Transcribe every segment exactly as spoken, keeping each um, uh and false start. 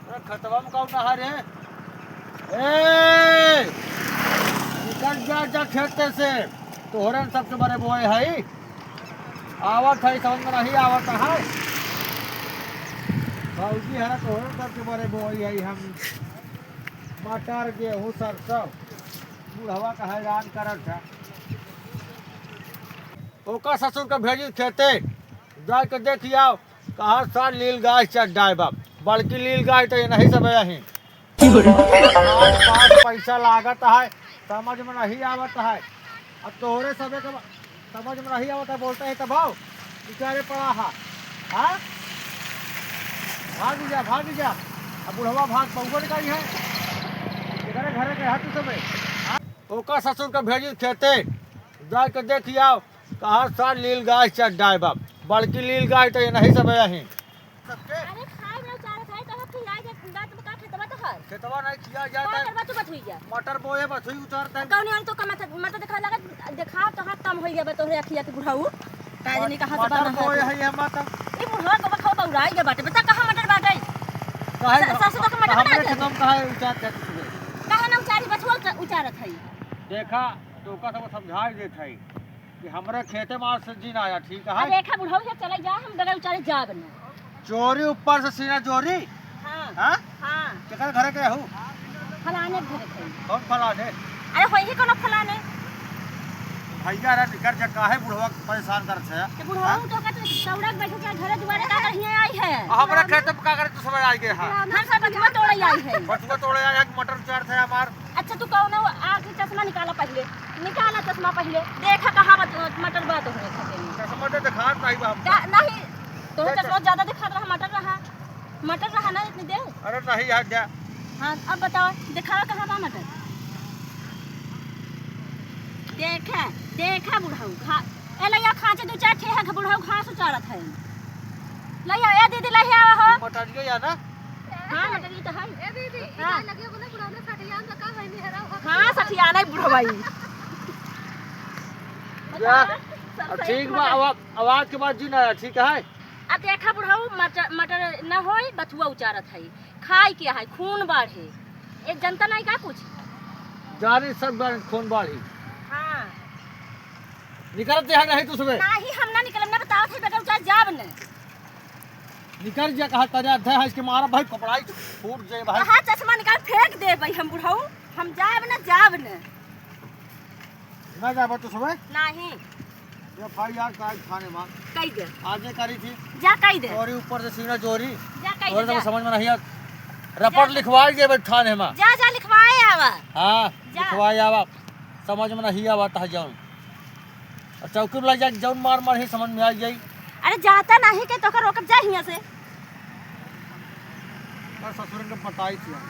अरे खेतवा में कौन रहा रे? ए! निकल जा, जा खेते से। तोहरे न सबसे बड़े बोए हई। आवत हई, समझ में नहीं आवत है। भौजी हरा तोहरे न सबसे बड़े बोए हई हम। मटर, गेहूं, सरसों। बुढ़वा का हैरान करत है। ओकर ससुर के भेजी खेते, जाके देखि आओ, कहाँ सा लील गाय चढ़ जाए बा। बड़की लील गाय तो ये नहीं सब यहीं। आज पाँच पैसा लागत है, समझ में नहीं आवत है। अब तोहरे सबे के समझ में नहीं आवत है, बोलते हैं तब आओ, बेचारे पड़ा है। हाँ? भाग जा, भाग जा। अब बुढ़वा भाग, बउआ निकाली है। इधर घरे के हाथ सबे। हाँ? ओकर ससुर के भेजी खेते, जाके देखि आओ, कहाँ सा लील गाय चढ़ जाए बा। बड़की लील गाय तो ये नहीं सब यहीं। अरे खाए ना उचारत है, तो खिया जा, बात में का खेतवा तो हर। खेतवा नहीं खिया जाता का है। करबा तू बथुई जा। मटर बोए बथुई उचारता है। कौन हम तो कमा था, मटर दिखा लगा, देखा तो हाथ कम होई गया बा तोहरे अखिया के बुढ़ाऊ। का जानी कहाँ से मटर बना बोए है। है ये माता। ई बुढ़वा को बखो बौराई गया बाटे, बता कहाँ मटर बाटे? काहे स-, सासू तो के मटर हमरे बना दे। खेतवा में काहे उचार जाती सुबह? काहे ना उचारी बथुआ उचा-, उचारत है। देखा, तो ओका सब समझाई देत है। कि हमरा खेते में आज से जीन आया, ठीक है? अरे देखा बुढ़ऊ, ये चले जा, हम बगल उचारे जाब न। चोरी ऊपर से सीना जोरी? हाँ। हाँ? हाँ। केकर घरे के हऊ? फलाने घरे के। कौन फलाने? अरे होई ही कोनो फलाने। भैया रे निकर जा, काहे बुढ़वा के परेशान करत है? तो बुढ़ऊ हाँ? तो कहते दौड़ा के बैठे के घरे दुआरे का कर हियाँ आई है? आ, हमरा खेते में का करे तू सब आई गए है? हम सब बथुआ तोड़े आई है। बथुआ तोड़े आए है कि मटर उचारत है हमार? अच्छा, तू कौनो आँख से चश्मा निकाला पहिले, निकाला चश्मा पहिले, देखा कहाँ बत-, मटर बा तोहरे खेते में। चश्मा तो दिखात नहीं बा हमका। का, नहीं, तोहरे देख। चश्मा ज्यादा दिखात रहा, मटर रहा, मटर रहा ना इतनी देर। अरे नहीं यार, जा। हाँ, अब बताओ, दिखाओ कहाँ बा मटर। देखा, देखा बुढ़ऊ, घा-, ए लइया खाँचे दो चार ठे है, बुढ़ऊ घास उचारत है। लइया, ए दीदी, लइया आवा हो। मटरियो या ना? हाँ, मटरियो तो है। ए दीदी, ई हाँ। का लगे बोले बुढ़ऊ ने सठियान तो का बहनी हरा हो। हाँ, सठियान है बुढ़ऊ भाई। जा। बताओ, सब अब सही ठीक बा, मटर। अब आवाज के बाद जी ना, ठीक है? अब देखा बुढ़ऊ, मटर, मटर न होई, बथुआ उचारत है। खाई के है, खून बाढ़े। ये जनता नहीं का कुछ? जानी सब बार खून बाढ़ी। हाँ। निकलत है नहीं तू सुबह? नहीं, हम ना निकलम, ना बतावत है, बेटा उचार जाब न। निकल जा, कहा तरे अधे है, इसके मारा भाई, कपड़ा ही फूट जाए भाई। कहा चश्मा निकाल फेंक दे भाई, हम बुढ़ऊ, हम जाब न, जाब न। ना जाबा तू सुबह? नहीं। एफ आई आर काहे थाने में? कई दे। आजे करी थी। जा कई दे। चोरी ऊपर से सीना चोरी। जा कई दे, तोरे तो जा। समझ में नहीं आ। रपट जा। लिखवाई दे भाई थाने में। जा, जा लिखवाए आवा। हाँ, जा। लिखवाए आवा। समझ में नहीं आवा ता जौन। और चौकी में लग जाए, जौन मार मार ही समझ में आ जाई। अरे जाता नहीं के तो का रोकब जा हियाँ से। और ससुरन के बताई थी हम।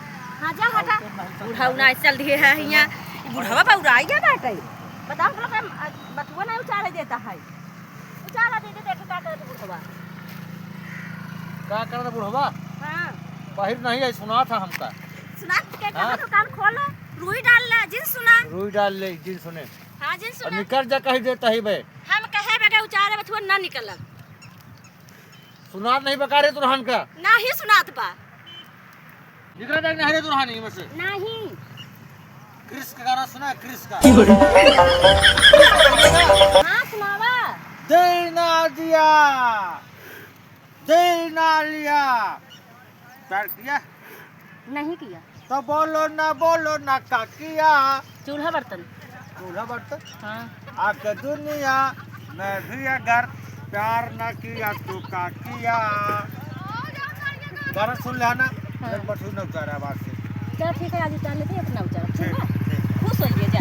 हाँ, जा हटा। और तो नहीं बुढ़ऊ ना चल दिए है हियाँ। ई बुढ़वा बौराई गया बाटे। बताओ हम लोग के, अ, बथुआ नहीं उचारे देता है। उचारा दीदी, देखो का करत बुढ़वा। का करत बुढ़वा? हाँ। बाहिर नहीं आई, सुना था हमका। सुना के हाँ? कहा तो कान खोल, रुई डाल ला, जिन सुना। रुई डाल ले, जिन सुने। हाँ, जिन और सुना। निकल जा कही देता ही बे। हम कहे बे के उचारे बथुआ ना निकलब। सुनात नहीं बा का रे तुरहन का? नाही सुनात बा। निकला जाए नहीं रे तुरहन ही में से। नहीं। क्रिस का गाना सुना है, क्रिस का? हाँ, सुनावा। दिल ना दिया, दिल ना लिया। प्यार किया? नहीं किया। तो बोलो ना, बोलो ना, का किया? चूल्हा बर्तन। चूल्हा बर्तन? हाँ। आके दुनिया में भी अगर प्यार ना किया तो का किया? गाना सुन लिया ना? हाँ। एक बार सुन ना उतारा आवाज से। चल ठीक है, आज उतार लेते हैं अपना उतार, ठीक ठीक, है? ठीक। खुश होइए जा।